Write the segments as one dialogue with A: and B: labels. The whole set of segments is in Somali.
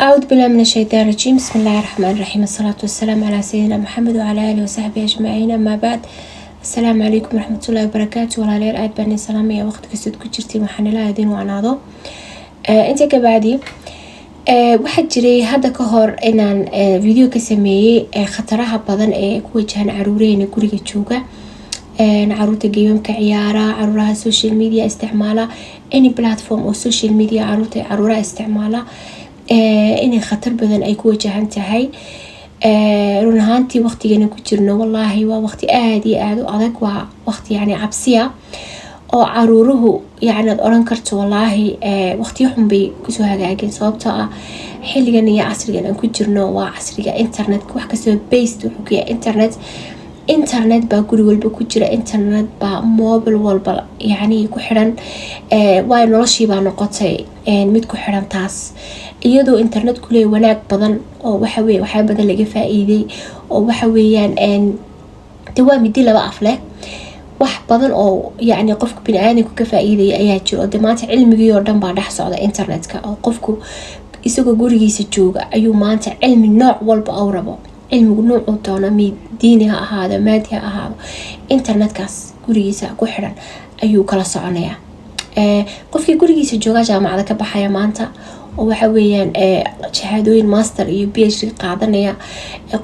A: أعوذ بالله من الشيطان الرجيم، بسم الله الرحمن الرحيم، الصلاة والسلام على سيدنا محمد وعلى آله وصحبه أجمعين، أما بعد، السلام عليكم ورحمة الله وبركاته. Walaalayaal, aad baan idin salaamaya waqti kastood ku jirtiin. Waxaan ilaa idin wacnaado. Inta kabacdi, waxaa jiray hadda ka hor inaan video ka sameeyey khataraha badan ee ku wajahan caruuraheena guriga jooga, caruurta game-amka ciyaara, caruuraha social media isticmaala, any platform oo social media caruurta caruuraha isticmaala, inay khatar badan ay ku wajahan tahay. Run ahaantii, waqtigana ku jirno, wallaahi, waa waqti aada iyo aada u adag. Waa waqti yani cabsiya oo caruuruhu yani aad oran karto, wallaahi, waqtiyo xun bay kusoo hagaageen, sababtoo ah xilligan iyo casrigan aan ku jirno waa casriga internet. Wax kastoo based wuxuu ku yahay internet. Internet baa guri walba ku jira, internet baa mobile walba yani ku xiran, waayo noloshiibaa noqotay mid ku xiran taas. Iyadoo internet kuleeya wanaag badan oo waxaweye waxyaaba badan laga faa-iiday, oo waxa weeyaan de waa midi laba af leh. Wax badan oo yacni qofka bini-aadamku ka faa-iidaya ayaa jiro, oo de maanta cilmigii oo dhan baa dhex socda internetka, oo qofku isagoo gurigiisa jooga ayuu maanta cilmi nooc walba au rabo, cilmigu noocuu doono, mi diini ha ahaado, maadi ha ahaado, internetkaas gurigiisa ku xiran ayuu kala soconayaa. Qofkii gurigiisa jooga jaamacada ka baxaya maanta, oo waxa weeyaan shahaadooyin master iyo PhD qaadanaya.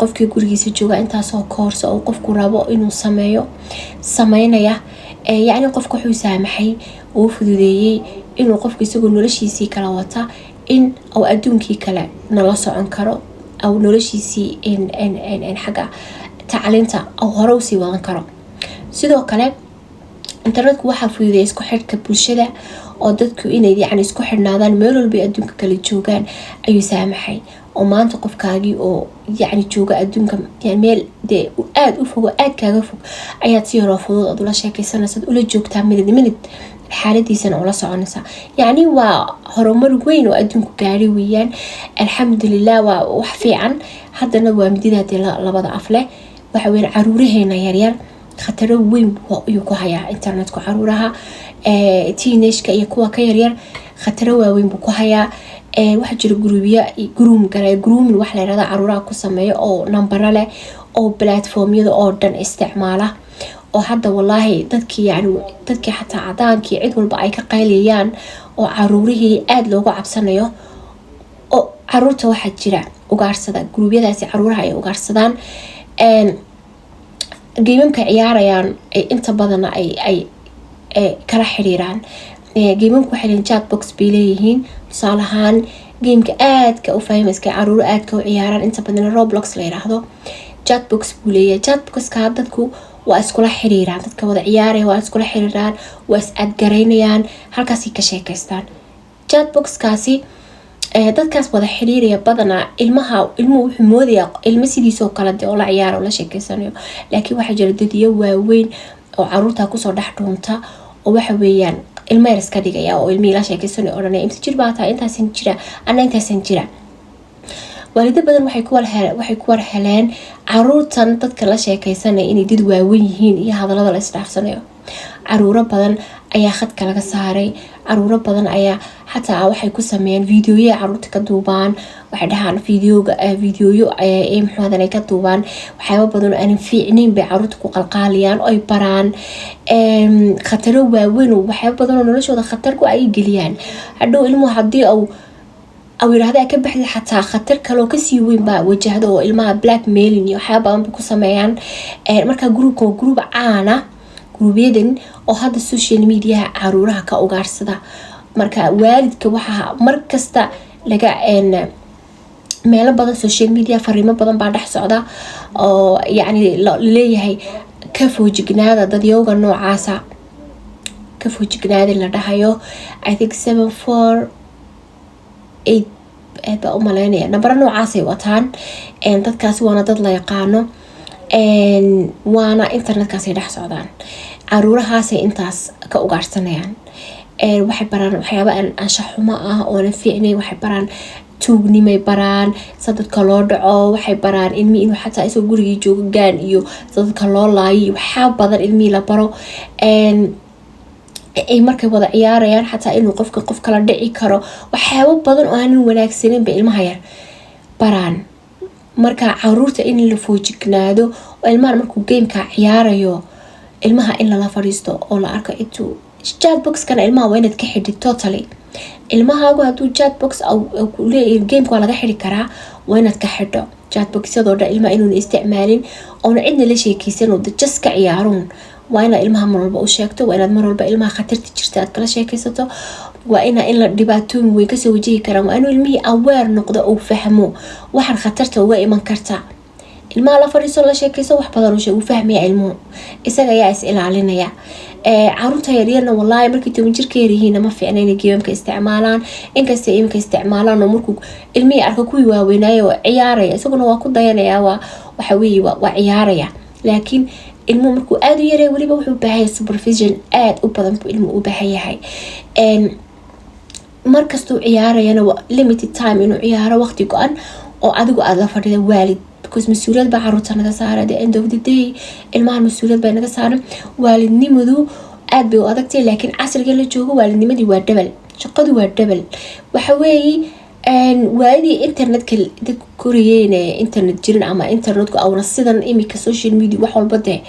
A: Qofkii gurigiisa jooga intaasoo koorsa oo qofku rabo inuu sameeyo sameynaya. Yacni qofka wuxuu saamaxay uu fududeeyey inuu qofku isagoo noloshiisii kala wata in uu adduunkii kale nala socon karo, au noloshiisii xagga tacliinta au hore usii wadan karo. Sidoo kale, internetku waxaa fududeeyay isku xidhka bulshada, oo dadku inay yani isku xidhnaadaan meel walbay adduunka kala joogaan ayuu saamaxay, oo maanta qofkaagii oo yacni jooga adduunka meel dee aada u fog oo aada kaaga fog ayaad si yaroo fudud aad ula sheekeysanaysa, ula joogtaa minute minute xaaladiisana ula soconaysa. Yacni waa horumar weyn oo adduunku gaari weeyaan, alxamdulilah, waa wax fiican. Haddana waa mididaa dee labada af leh. Waxa weyan caruuraheena yaryar khataro weyn ayuu ku hayaa internetku. Caruuraha teenage-ka iyo kuwa ka yaryar khataro waaweyn buu ku hayaa. Waxaa jira group-yo groom gare, grooming wax la yirahda caruuraha ku sameeyo, oo nambaro leh, oo platformyada oo dhan isticmaala, oo hadda, wallaahi, dadkii yani dadkii xataa cadaankii cid walba ay ka qayliyayaan, oo caruurihii aada loogu cabsanayo. Oo caruurta waxaa jira ugaarsada, group-yadaasi caruuraha ay ugaarsadaan, game-amka ciyaarayaan inta badana ay kala xiriiraan. Game-amka waxay leeyihin chatbox bay leeyihiin. Tusaale ahaan, game-ka aadka u famous-ka, caruuro aadka u ciyaaraan inta badan, Roblox la yiraahdo, chatbox buu leeyahay. Chatboxka dadku waa iskula xiriiraan, dadka wada ciyaaraya waa iskula xiriiraan, waa is aadgaraynayaan, halkaasay ka sheekeystaan. Chatboxkaasi dadkaas wada xiriiraya badanaa ilmaha, ilmuhu wuxuu moodayaa ilmo sidiisoo kale de oo la ciyaara oo la sheekeysanayo, laakiin waxaa jira dadiyo waaweyn oo caruurta kusoo dhex dhuunta, oo waxa weeyaan ilmo yar iska dhigaya, oo ilmihii la sheekeysanayo, odhanaya: "Imse jir baa tahay?" "Intaasan jira." "Anna intaasan jira." Waalido badan waxay ku war heleen caruurtan dadka la sheekeysanaya inay dad waaweyn yihiin iyo hadalada la isdhaafsanayo. Caruuro badan ayaa khadka laga saaray. Caruuro badan ayaa xataa waxay ku sameeyaan videoya, caruurta ka duubaan, waxay dhahaan videoga videoyo muxuadan ay ka duubaan, waxyaaba badan oo aanan fiicnayn bay caruurta ku qalqaaliyaan oo ay baraan, khataro waaweyn oo waxyaaba badan oo noloshooda khatar ku ay geliyaan. Hadhow ilmuhu haddii au yirahda ka baxday, xataa khatar kaleoo kasii weyn baa wajahda, oo ilmaha blackmailing iyo waxyaaba badan bay ku sameeyaan. Marka group-ka waa group caana, group-yadan oo hadda social mediaha caruuraha ka ugaarsada. Marka waalidka waxaa markasta laga meelo badan social media fariimo badan baa dhex socda, oo yacni laleeyahay ka foojignaada dadyowga noocaasa, ka foojignaada la dhahayo. I think 748 baa u maleynaya, nambaro noocaasay wataan dadkaasi, waana dad la yaqaano, waana internetkaasay dhex socdaan, caruurahaasay intaas ka ugaarsanayaan. Waxay baraan waxyaaba anshax xumo ah oona fiicnay, waxay baraan tuugnimay baraan, sa dadka loo dhaco, waxay baraan ilmihii inuu xataa isagoo gurigii joogo gaan iyo sa dadka loo laayo iyo waxyaa badan ilmihii la baro. Ay markay wada ciyaarayaan xataa inuu qofka qof kala dhici karo, waxyaabo badan oo aanan wanaagsanin bay ilmaha yar baraan. Marka caruurta in la foojignaado oo ilmaha markuu gameka ciyaarayo, ilmaha in lala fadhiisto oo la arko intuu chatboxkana ilmaha waa inaad ka xidhid totally. Ilmahaagu hadduu chatbox gameka waa laga xidhi karaa, waa inaad ka xidho chatboxyadoo dhan, ilmaha inuuna isticmaalin oona cidna la sheekeysan oo just ka ciyaaruun. Waa inaad ilmaha mar walba u sheegto, waa inaad mar walba ilmaha khatarta jirta aad kala sheekeysato, waa ina in la dhibaatooyin weyn kasoo wajihi karaan, waa inuu ilmihii aware noqdo uu fahmo waxaan khatarta uga iman karta. Ilmaha la fadhiiso, la sheekeyso, wax badan u sheeg, uu fahmaya ilmuhu, isaga ayaa is ilaalinaya. Caruurta yaryarna, wallaahi, markay 10 jirka yaryihiinna ma fiicna inay gameka isticmaalaan, inkastay iminka isticmaalaan oo markuu ilmihii arka kuwii waaweynaayo oo ciyaaraya, isaguna waa ku dayanaya, waa waxa weeye waa ciyaaraya. Laakiin ilmuhu markuu aada u yaraya weliba wuxuu u baahan yahay supervision aada u badan buu ilmuhu u baahan yahay. Markastuu ciyaarayana waa limited time inuu ciyaaro, waqti go-an oo adigu aada la fadhida waalid, because mas-uuliyad baa caruurta naga saaran. The end of the day, ilmahan mas-uuliyad baa naga saaran. Waalidnimadu aada bay u adagtay, laakiin casriga la joogo waalidnimadii waa double, shaqadu waa double. Waxa weeye, waadii internetka dadku korayeen internet jirin ama internetku awna sidan imika social media wax walba dee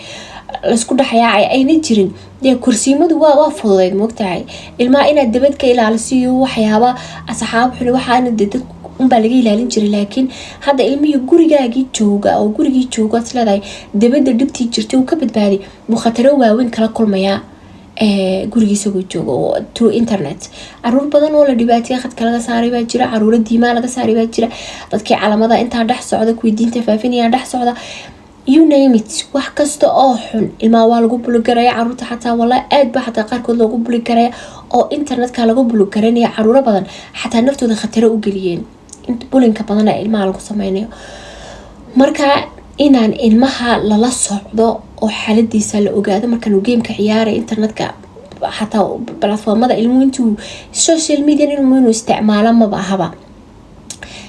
A: laysku dhexyaacay ayna jirin, dee korsiimadu waa fududeyd, moogtahay? Ilmaha inaad dabad ka ilaalisiyo waxyaaba asxaab xuni waxaana dee dadku unbaa laga ilaalin jiray. Laakiin hadda ilmihii gurigaagii jooga oo gurigii jooga is leedahay dabada dhibtii jirtay uu ka badbaaday buu khataro waaweyn kala kulmayaa gurigiisagoo jooga oo through internet. Caruur badan oo la dhibaateeyay, khadka laga saaray baa jira, caruuro diimaa laga saaray baa jira, dadkii calamada intaa dhex socda, kuwii diinta faafinaya dhex socda, you name it, wax kasta oo xun ilmaha waa lagu bully garaya. Caruurta xataa walaa aad ba xataa qaarkood loogu bully garaya oo internetka lagu bully garanaya. Caruuro badan xataa naftooda khataro u geliyeen bullyingka badan ee ilmaha lagu sameynayo. Marka inaan ilmaha lala socdo oo xaaladiisa la ogaado markanuu gameka ciyaaray, internetka xataa platformada ilmuhu intuu social media inuu isticmaalo maba ahaba.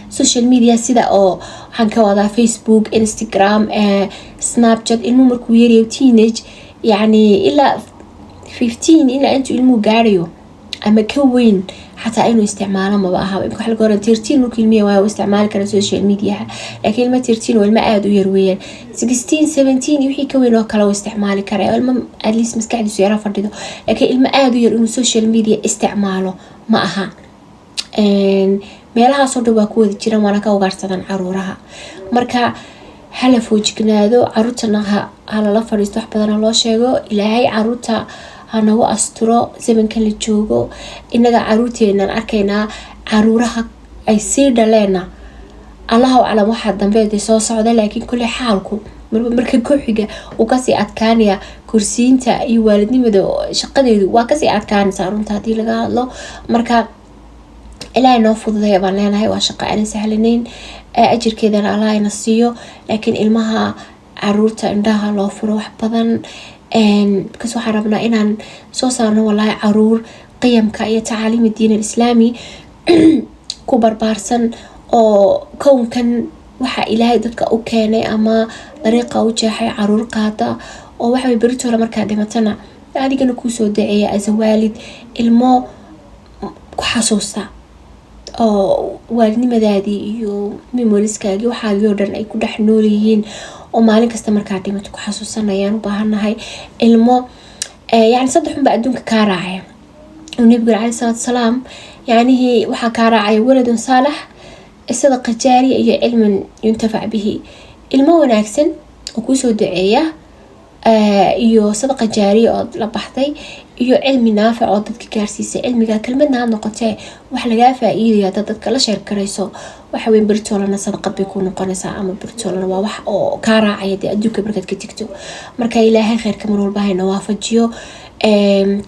A: Social media sida oo waxaan ka wadaa Facebook, Instagram, Snapchat, ilmuhu markuu yaryayo teenage, yacni ilaa 15, ilaa intuu ilmuhu gaarayo ama ka weyn xataa inuu isticmaalo maba ahaba. Imka waxa laga oran 13 markuu ilmihi waa isticmaali kara social mediaha, laakiin ilma 13 waa ilmo aada u yar weeyaan. 16, 17 iyo wixii ka weyn oo kale uu isticmaali kara, ilmo at least maskaxdiisu yara fadhido, laakiin ilmo aada u yar inuu social media isticmaalo ma aha. Meelahaasoo dhan waa ku wada jiraan, waana ka ugaarsadaan caruuraha. Marka hala foojignaado, caruurtana ha lala fadhiisto, wax badan ha loo sheego. Ilaahay caruurta hanagu asturo zamankan la joogo. Inaga caruurteenan arkaynaa, caruuraha ay sii dhaleena Allahu aclam waxaa dambe soo socda, laakiin kolley xaalku marba marka ku-xiga uu kasii adkaanaya. Korsiinta iyo waalidnimada shaqadeedu waa kasii adkaanaysaa runta haddii laga hadlo. Marka Ilaahay noo fududeeya baan leenahay. Waa shaqo aanan sahlanayn, ajirkeedana Allah ina siiyo. Laakiin ilmaha, caruurta indhaha loo furo wax badan, because waxaan rabnaa inaan soo saarno walaahi caruur qiyamka iyo tacaaliim diin alislaami ku barbaarsan oo kownkan waxa Ilaahay dadka u keenay ama dariiqa u jeexay caruur qaada, oo waxaway beritoole markaa dhimatana adigana kuusoo daceeya as a waalid, ilmo ku xasuusta oo waalidnimadaadii iyo memorieskaagii waxaagii oo dhan ay ku dhex nool yihiin oo maalin kasta markaa dhimato ku xasuusanayaan u baahannahay. Ilmo yani saddex unbaa adduunka kaa raacaya oo nabigu caleyhi salaatu salaam, yacnihii waxaa kaa raacaya waladun saalax, sadaqa jaariya iyo cilmin yuntafac bihi. Ilmo wanaagsan oo kuusoo duceeya iyo sadaqa jaariya ood la baxday iyo cilmi naafic oo dadka gaarsiisay cilmiga, kelmadna ha noqotee wax lagaa faa-iidaya hadaad dadka la share karayso, waxa weyn beritoolana sadaqad bay ku noqonaysaa, ama beritoolana waa wax oo kaa raacaya dee adduunka markaad ka tegto. Marka Ilaahay kheyrka mar walba hayna waafajiyo,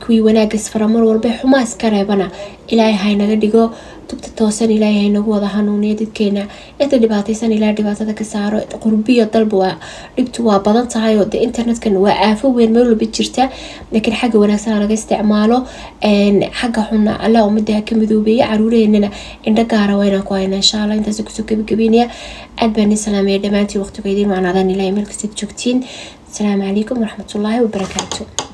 A: kuwii wanaaga isfara mar walba, xumaa iska reebana Ilaahay haynaga dhigo, tubta toosan Ilaahay haynagu wada hanuuniyo. Dadkeena inta dhibaataysan Ilaahay dhibaatada ka saaro. Qurbiyo dalba waa dhibtu waa badan tahay oo dee internetkan waa aafo weyn meel walba jirta, laakiin xagga wanaagsan laga isticmaalo, xagga xunna Allah umada ha ka midoobeeya. Caruuraheenana indho gaara waa inaan ku hayna, insha Allah. Intaas kusoo gabagabeynaya. Aad baan idin salaamaya dhammaantiin, waqtiga idiin wacnaadaan Ilahay meel kastaad joogtiin. Asalaamu calaykum waraxmatullaahi wabarakaatu.